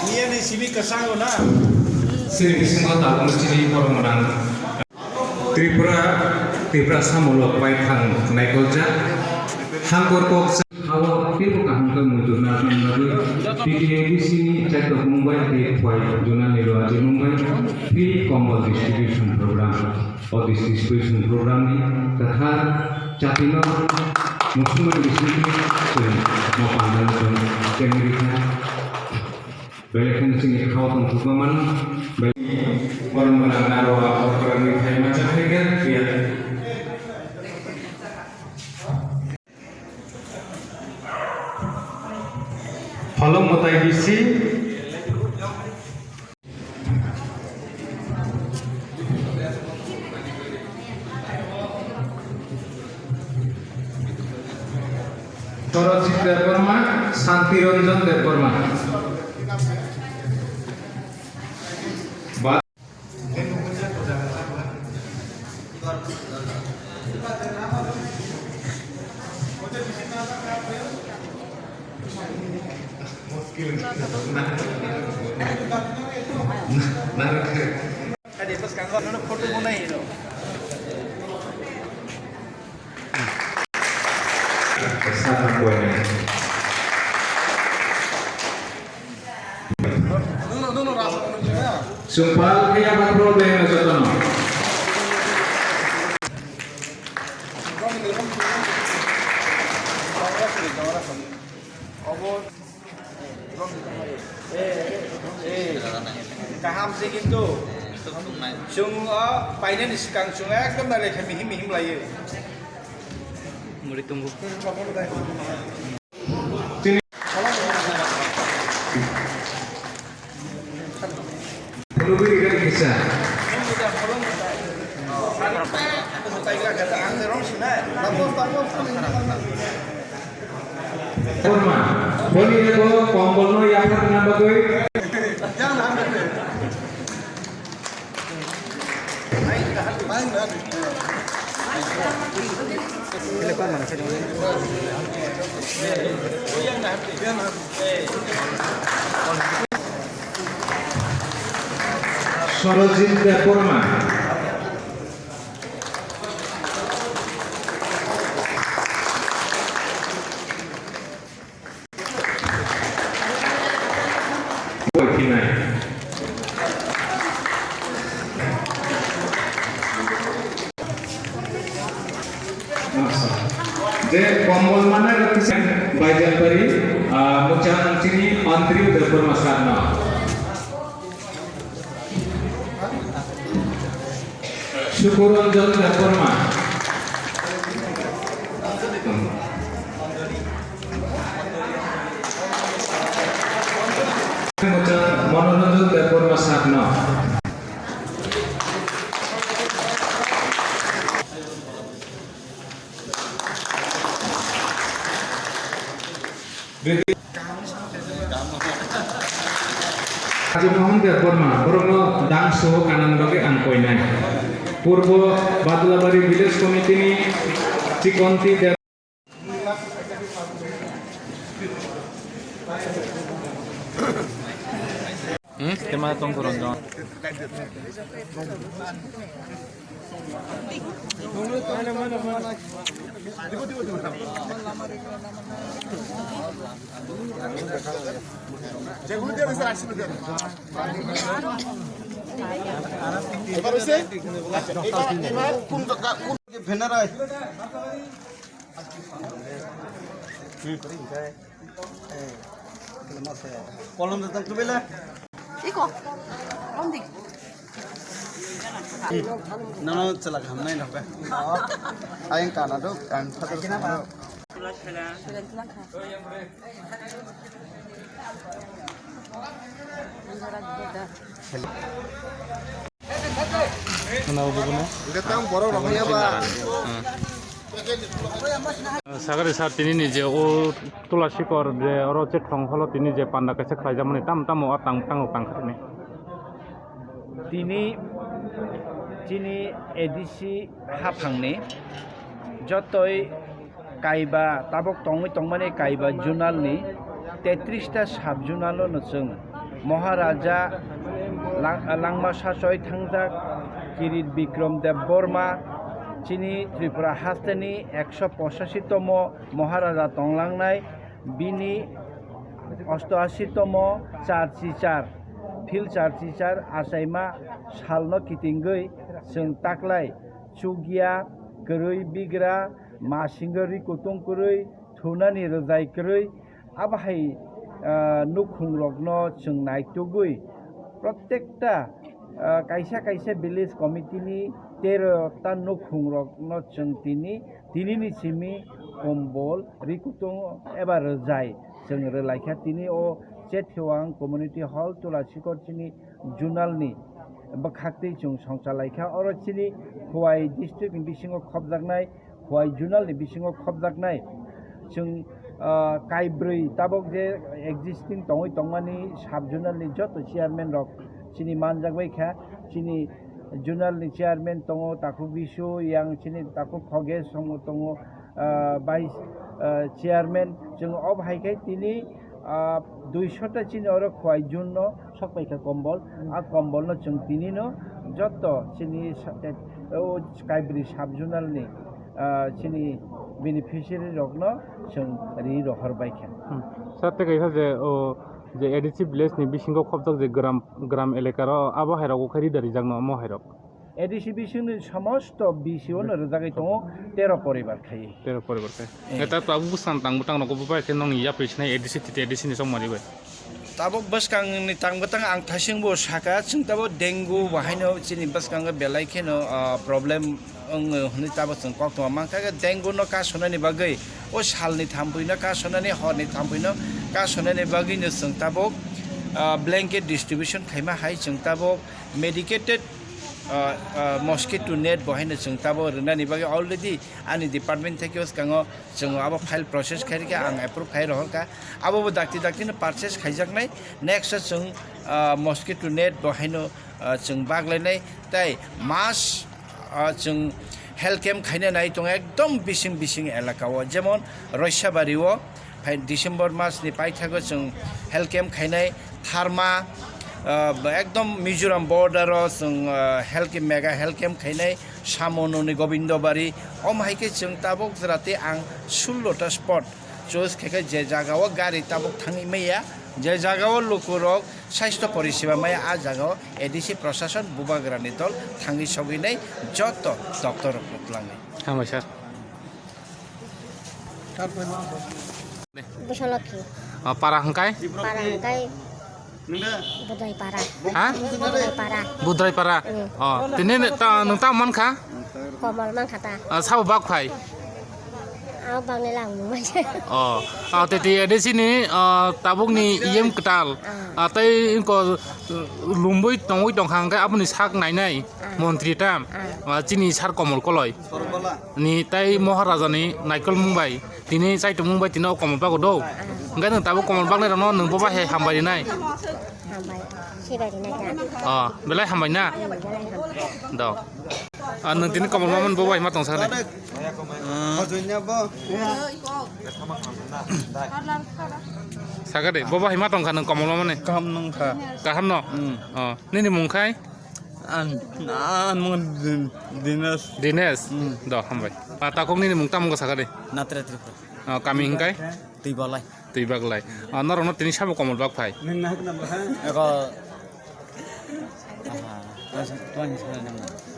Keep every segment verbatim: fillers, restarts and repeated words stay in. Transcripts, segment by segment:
Niyani simi kwchangno na? Sini bisingo tabukno chini borok gwnang. Tripura, Tripura samungno paithang naikoljak. Hangkor kok sa- Hao teibo kaham khe muitu narwknani bagwi T T A D C ni chaitokmung bai tei Khwai Zonal ni Rajimung bai free kombol distribution program. O distribution program ni kwthar chatino muchungmani bisingtwi chwng no pandalno chwng chengwi rikha. Belai kheno chini khao tongthokma mano. Borok mwnang naro a borok ni thai mancha khe phiya. Pholong mwtai bisi. Sorojit Debbarma, Santi Ranjan Debbarma. Ba- Sumpal kaya ba problem no jotono. Kaham se kintu. Chwng o painani swkang chwng ekdom nailai khe mihim mihim laiwi. Muri tongo. Kurma, boni ego kombolno yapharna bagwi. Sorojit Debbarma. Je kombol mana rok kisa Baijalpari, ah, muchang chini Andrew Debbarma sarno. Sukuranjan Debbarma. Manoranjan Debbarma sakno. Rajamohan Debbarma, borokno dangso kanang bagwi ang koinai. Purbo Badulabari Village Committee ni Chikonti Deb- Hmm? Tema tong koron dong. Banner ai. Kolom datang tu bela. Iko. Kolom dik. Nono chelak hamnai nokbe. Ayang kana do kan phatar. Hello. Khwnao bubuno. Hwnkhe tang borok rok hwnwi ba. Hmm. Sagari sir, tini ni je o Tula Sikor je oro che thong holo tini je panda kaisa khlaijakmani tam tamo o tang tango tang khaini. Tini chini A D C haphangni jotoi kaiba tabok tongwi tongmani kaiba zonal ni tetris ta sub zonal no chwng Maharaja Lang-, Langma Sachoi thangjak Kirit Bikram Deb Borma, chini Tripura hasteni ekso pochashi tomo Maharaja tonglangnai, bini osto ashi tomo Charchichar, Phil Charchichar achaima salno kitingwi chwng taklai chukya kwrwi bigra, masingo ri kutung kwrwi, thunani rwjai kwrwi, abo hai, ah, nukhung rokno chwng naitugwi, protekta, ah, kaisa kaisa village committee ni tero ta nukhung rokno chwng tini, tini ni simi kombol ri kutung eba rwjai chwng rwlaikha. Tini o Chethewang Community Hall, Tulasikor chini Junal ni bwkhaktwi chwng songchalaikha. Oro chini Khowai district ni bisingo khopjaknai, Khowai Junal ni bisingo khopjaknai chwng, ah, kaibrwi tabok je existing tongwi tongmani sub junal ni joto chairman rok chini manjak bai kha. Chini junal ni chairman tongo Takhuk Bisu, yang chini Takhuk Khoge songo tongo, ah, vice, ah, chairman. Chwng o hai khe tini, ah, duiso ta chini oro Khowai Jun no sok paikha kombol. A kombol no chwng tini no joto chini sa-, o kaibrwi sub junal ni, ah, chini beneficiary rok no chwng ri rohor bai kha. Hmm. Sir, tei kaisa je, o, je A D C village ni bisingo khopjak je gram, gram elaka ro, abo hai rok o khe ri da rijak no, omo hai rok. A D C bisingni somosto B C O no rwjagwi tongo tero poribar khai. Tero poribar khai. Eh. Eta tabuk bwskang tang bwtang rogo bo bai khe nongni yapri sinai A D C titi A D C ni chongmani bai. Tabuk bwskangni tang bwtang ang thasing bo saka, chwng tabuk dengue bo haino chini bwskango belai kheno, ah, problem wngo hwnwi tabuk chwng koktwma mankha. Dengue no kasonani bagwi o salni thampui no kasonani, horni thampui no kasonani bagwi no chwng tabuk, ah, blanket distribution khaima hai chwng tabuk medicated ah, ah, mosquito net bo haino chwng tabuk rwnani bagwi already ani department theke bwskango chwng abo file process khai rikha, ang approve khai rohorkha. Abo bo dakti dakti no purchase khaijaknai. Next o chwng, ah, mosquito net bo haino, ah, chwng baglainai tei mass, ah, chwng health camp khaina nai tongo ekdom bising bising elaka o, jemon Roisabari o, Phai December mas ni paithago chwng health camp khainai, Tharma, ah, ekdom Mizoram border o chwng, ah, health camp, mega health camp khainai, Samononi Gobindobari, om hai khe chwng tabuk jora tei ang sullo ta spot choice khe khe je jaga o gari tabuk thangwi maya, je jaga o lukurok saisto poriseba maya, a jaga o A D C prosason bubagrani dol thangwi sogwinai joto doctor rokno twlangnai. Hambai sir. Bwsaloki. Ah, para hwnkhe? Para hwnkhe Budai para. Ha? Budai para. Budrai para. Mm. Oh, tini ta, nung ta mankha? Komol mankha ta. Ah, sabo bak phai? Ah, bangni lang nung mai. Oh, ah, tete A D C ni, ah, tabuk ni E M kwtal. Ah. Ah, tei inko, uh, lumbui tongwi tongkha hwnkhe aboni sak nainai. Ah. Montri ta. Ah. Ah, chini sar Komol Koloi. Ni tai Maharaja ni naikol mung bai. Tini chaitung mung bai tini o Komol bago do. Hingke nwng tabuk Komol baknai rokno nwng bo bai hai hambai rinai. Hambai. Sibai rinai da. Ah, belai hambai na? Hmm, belai hambai. Do. Ah, nwng tini Komol mamani bo bai ma tong sakni. Sakadi, bo bai ma tong kha nwng Komol mamani? Kaham nung kha. Kaham no? Hmm. Oh, nini mung khai? An, an mung Din-, Dinesh. Dinesh? Hmm. Do, hambai. Ah, takhuk nini mung tamo wngkha sakha de? Natre Tripura. Ah, kami hingkai? Twibalai. Twibaglai. Ah, norokno tini sabo Komol bak phai? Eko. Aha.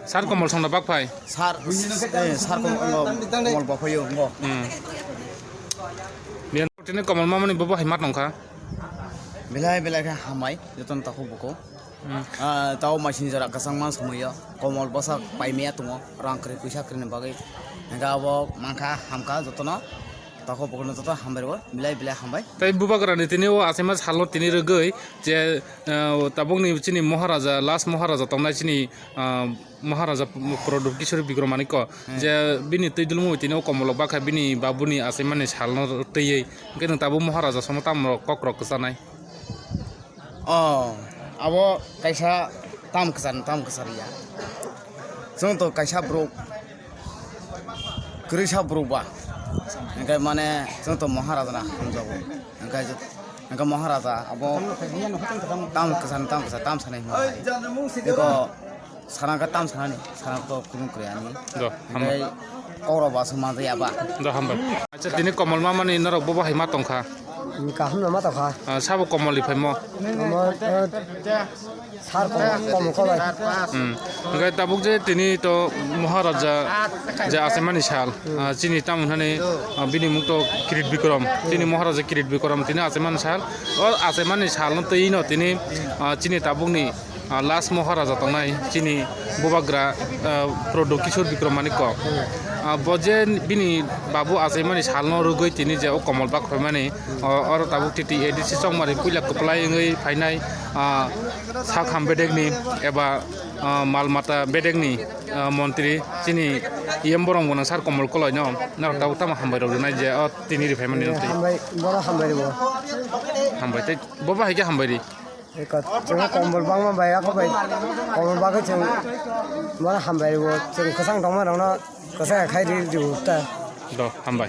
Sar Komol songno bak phai? Sar, eh, sar Komol, Komol bak phai yo, ngo. Hmm. Biyan tini Komol mamani bobo hai ma tongkha? Belai belai khe hambai, jotono takhuk bukhuk. Hmm. Ah, tao masing jora kwchangma somoi o Komol bwsa paimaya tongo, rang kwrwi puisa kwrwini bagwi. Hingkhe abo mankha, hamkha jotono, takhuk bukhukno joto hambai rwo, belai belai hambai. Tei bubagrani tini o achaima salo tini rwgwi je, ah, tabukni chini Maharaja, last Maharaja tongnai chini, ah, Maharaja Pradyut Kishore Bikram Manikya, hmm, je bini twi dulmo tini o Komol bak kha bini babuni achaimani salno twiwi, hingkhe nwng tabuk Maharaja sono tamo kok rok kwchanai? Oh, abo kaisa tam kwchar, tam kwchar ya. Chwng to kaisa borok, kwrwisa borok ba. Hingkhe mane chwng to Maharaja na hamjago. Hingkhe Hingke Maharaja abo tam kwchani, tam kwcha, tam sanai hwnma hai. Eko sana khe tam sanani, sana to kudung kwrwi ani. Do, hamo. Hingke koro baso manjaya ba. Do, hambai. Acha, tini Komol mamani norok bobo hai ma tongkha? Kaham no ma tongkha. Ah, sabo Komol ni phaimo? Komol, eh, Sar kom, kom, kom bai. Hmm. Hingke tabuk je tini to Maharaja je achaimani sal, ah, chini tamo hwnani, ah, bini mung to Kirit Bikram. Chini Maharaja Kirit Bikram tini achaimani sal. O achaimani salno twi no tini, ah, chini tabukni, ah, last Maharaja tongnai chini bubagra, ah, Prodho Kishore Bikram Manikya. Ah, bo je bini babu achaimani salno rwgwi tini je o Komol bak phaimani, o, oro tabuk T T A D C Chongmari puila kwplai wngwi phainai, ah, sak ham bedekni eba, ah, mal mata bedekni, ah, montri chini E M borong gwnang sir Komol Koloino norok tabuk tamo hambai rok rwnai je o tini riphaimani rok twi. Hambai, bono hambai rwo. Hambai tei bo bahai khe hambai ri. Eko, chwng Komol bangma bai, ako bai, Komol bagwi chwng bono hambai rwo, chwng kwchang tongma rokno kwchang khai ri rwo ta. Do, hambai.